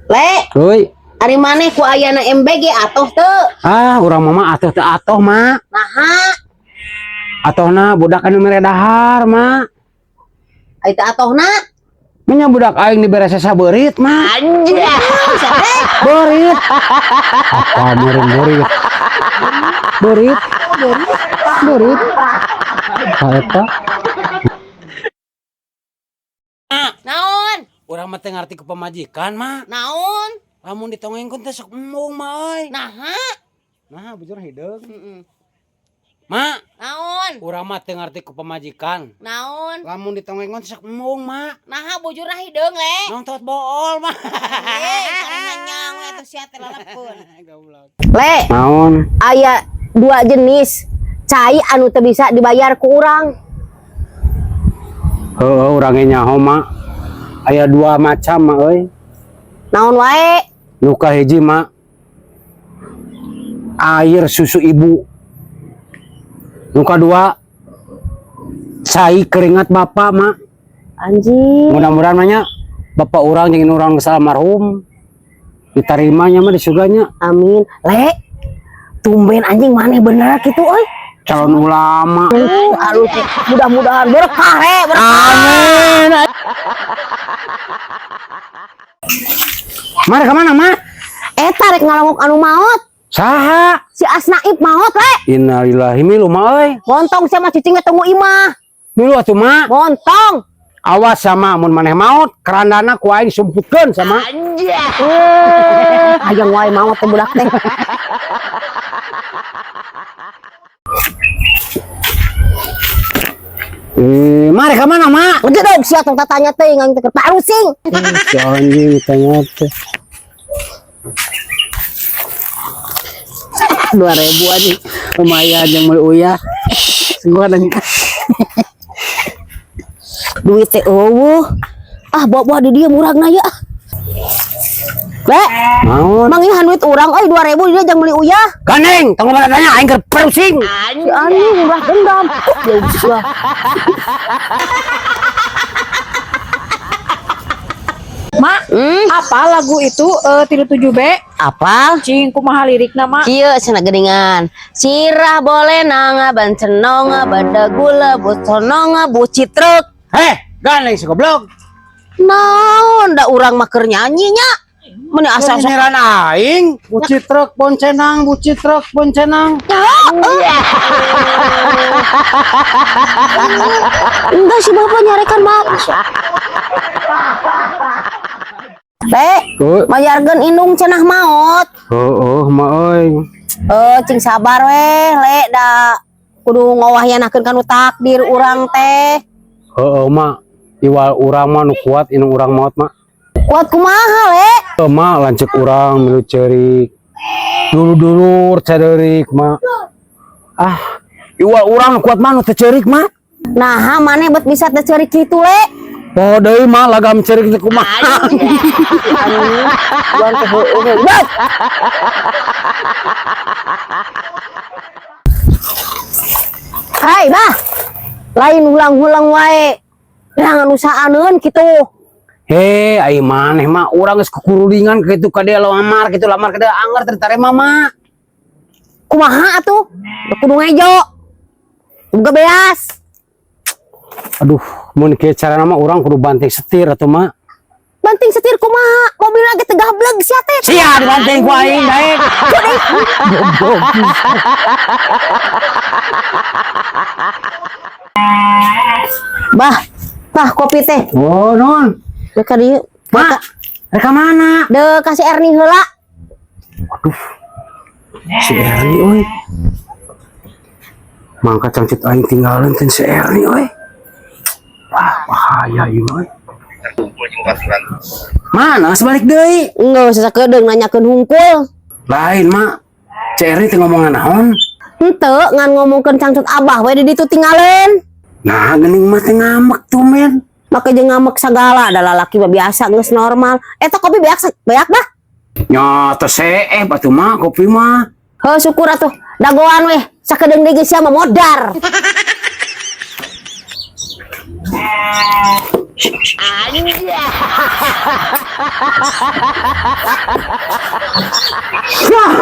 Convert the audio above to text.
Le, Euy. Ari maneh ku ayana MBG atoh teu? Ah, urang mama atuh teu atoh, Mak. Naha? Atohna budak anu mere dahar, Mak. Ai teu atohna? Nya budak aing dibere sesa beurit, Mak. Anjir. Beurit. Apa meureun beurit? Beurit. Beurit. Ka eta. Naon? Urang mah teu ngarti ku pamajikan, Mak. Naon? Lamun ditongengkeun teh sok embung, Mak euy. Naha? Nah, bujur hideung. Heeh. Mak, Naon? urang mah teu ngarti ku pamajikan. Naon? Lamun ditongengkeun teh sok embung, Mak. Naha bujurna hideung, Le? Nontot bool, Mak. Eh, nyang we atuh sia teh lalepeun. Goblok. Le, Naon? Aya dua jenis cai anu teu bisa dibayar ku urang. Heeh, urang ge nyaho, Mak. Aya dua macam, Mak euy. Naon wae? Nu kahiji, Mak. Air susu ibu. Nu kadua cai keringat bapak, Mak. Anjing. Mudah-mudahan mah nya bapak urang jeung urang geus almarhum ditarimanya mah di surganya. Amin. Le, tumben anjing maneh bener kitu euy. Calon ulama. Aduh, mudah-mudahan berkah, re, berkah. Amin. Mari kemana, Mak? Eta rek ngalongok anu maot. Saha? Si Asnaib maot, Le. Innalillahi milu, Mak euy. Montong sia mah cicing we tunggu imah. Milu atuh, Mak. Montong. Awas sama mun maneh maot, kerandana ku aing disumputkeun sama. Eh, hayang wae maot teh budak teh. Eh, mari kemana, Mak? Ngedog sia tong tatanya teh aing teh parusing. Si anjing tanya teh. 2000 anjing. Lumayan yang meuli uyah. Sungguhan anjing. Duit teh eueuh. Ah, bawa-bawa di dieu muragna ya. Le, Naon? mangihan duit urang euy 2000 di dieu jang meuli uyah. Gandeng, tong loba tanya aing keur parusing. Si anjing murah dendam. Ya udah. Mak, apa lagu itu 37B? Apa? Cing kumaha lirikna, Mak? Kieu cenah geuningan. Sirah boleh nanga bancenonga bada gula bucononga bucitruk. Heh, gandeng si goblok. Naon da urang mah keur nyanyi nya. Mun asa sok Nyinyiran aing, buci truk boncenang, buci truk boncenang. Enggak sih bapak nyarekan mak. Le, Tuh. mayarkeun indung cenah maot. Oh, oh, mak euy. Eh, cing sabar weh, Le, da kudu ngowahyanahkeun kanu takdir urang teh. Heeh, mak. Iwal urang mah nu kuat indung urang maot, mak. Kuat kumaha, Le? Heuh, mak lanceuk urang milu ceurik. Dulur-dulur cadeurik, mak. Ah, iwal urang nu kuat mah nu teu ceurik, mak. Naha maneh bet bisa teu ceurik kitu, Le? Poho deui mah lagam ceurik teh kumaha. Urang teh heueuh heueuh. Hai, Bah. Lain hulang-hulang wae. Jangan usaaneun kitu. Hei, ai maneh mah urang geus kukurudingan kitu ka dieu lamar kitu lamar ka dieu anggar teu ditarima mah. Kumaha atuh? Da kudu ngejo. Boga beas. Aduh, mun kieu carana mah urang kudu banting setir atuh mah. Banting setir kumaha? Mobil lagi teu gableg sia teh. Sia dibanting ku aing daek. Goblok. Bah, tah kopi teh. Oh, non. Dek ka dieu. Mak, rek ka mana? Dek ka si Erni heula. Waduh. Si Erni euy. Mangka cangcut aing tinggalin teh si Erni euy. Wah, bahaya ieu euy. Mana geus balik deui? Enggak usah sakedeung nanyakeun hungkul. Lain, Mak. Si Erni teh ngomongan naon? Henteu ngan ngomongkeun cangcut abah we di ditu tinggalin. Nah, geuning mah teh ngambek tuh, men. Make jeung ngambek sagala da lalaki mah biasa geus normal. Eta kopi beak beak bah. Nya teh seeh batu mah kopi mah. Heuh syukur atuh. Dagoan weh sakedeung deui geus sia mah modar. Wah.